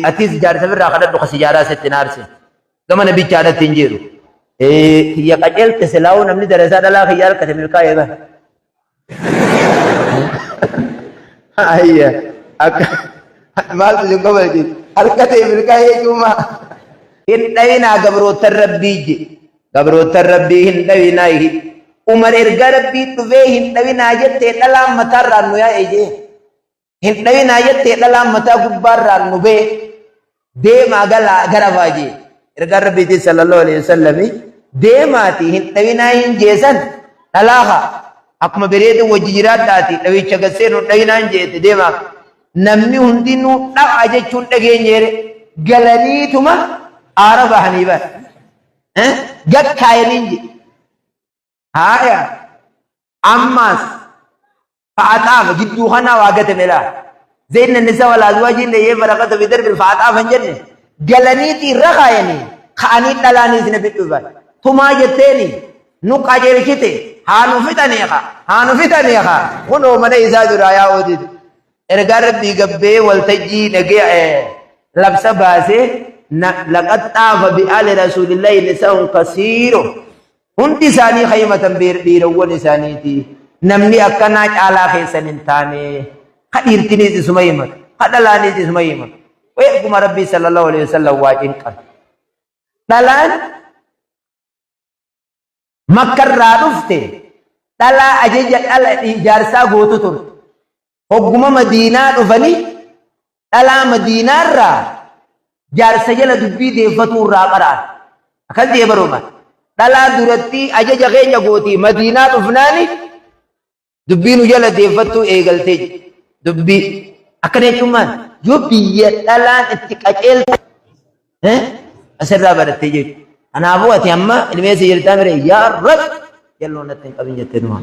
Atis jaarsa birraa kadhadhu kasi jaaraa sitti hin aarsin. Gama nabichaadhatti hin jiru. Kiyya qaceelte silaa'uu namni darasaa dhalaa kiyya harkate milkaa'ee bara. Ayya akka maaltu isin kofalchiise harkatee milkaa'ee jechuun hin dhayinaa gabroottan rabbii je gabroottan rabbii hin dhawinaa. Umar ergaa rabbii dhufee hin dhawinaa jettee dhalaan mataarraan nu yaa'e jee. Hin dhawinaa jettee dhalaan mataa gubbaarraan nu bee deemaa galaa gara baajee. Ergaan Rabbiitiin sallallahu alaihi wasallami deemaati hin dhawinaa hin jeesan dhalaa haa akkuma bereedu wajji jiraadhaati dhawicha gassee nu dhawinaa hin jeete deemaa. Namni hundinuu dha'a jechuun dhageenyeere galaniituma aara bahanii bara. Gakkaayaniin jedhe. Haaya ammaas fa'axaafa jidduu kanaa waa gatame laa. Zayna nisa wal azwaajiin leeyyee faraqata fi darbil fa'axaafa hin jenne galaniiti irra kaayanii ka'anii dhalaaniis nabi dhufan. Tumaa jetteeni nu qajeelchite haa nu fixanii haa haa nu fixanii haa kunoo mana isaa duraa yaa'uu dide. Ergaan Rabbii gabbee waltajjii dhagee labsa baasee laqad xaafa bi'aali rasuulillahi nisaa'un kasiiru. Hundi isaanii ka himatan dhiirawwan isaaniiti. Namni akkanaa caalaa keessan hin taane. Ka dhiirtiniis isuma himatu. Ka dhalaaniis isuma himatu. Erguma Rabbii sallallahu alaihi wasallam waa cinqan. Dhalaan Makkarraa dhufte dhalaa ajaja dhala jaarsaa gootu turte. Hogguma Madiinaa dhufanii dhalaa Madiinaarraa jaarsa jala dubbii deeffatuu irraa qara'an. Akkas jee barooma. Dhalaa duratti ajaja keenya gootii Madiinaa dhufnaani dubbii nu jala deeffattuu eegaltee dubbii. Akkana jechuun maal? Yoo biyya dhalaan itti qaceelte asirraa barattee jechuudha. Kanaafuu ati amma ilmeessa jirtaa mire yaa Rabbi jalloo natti hin qabin jettee numa.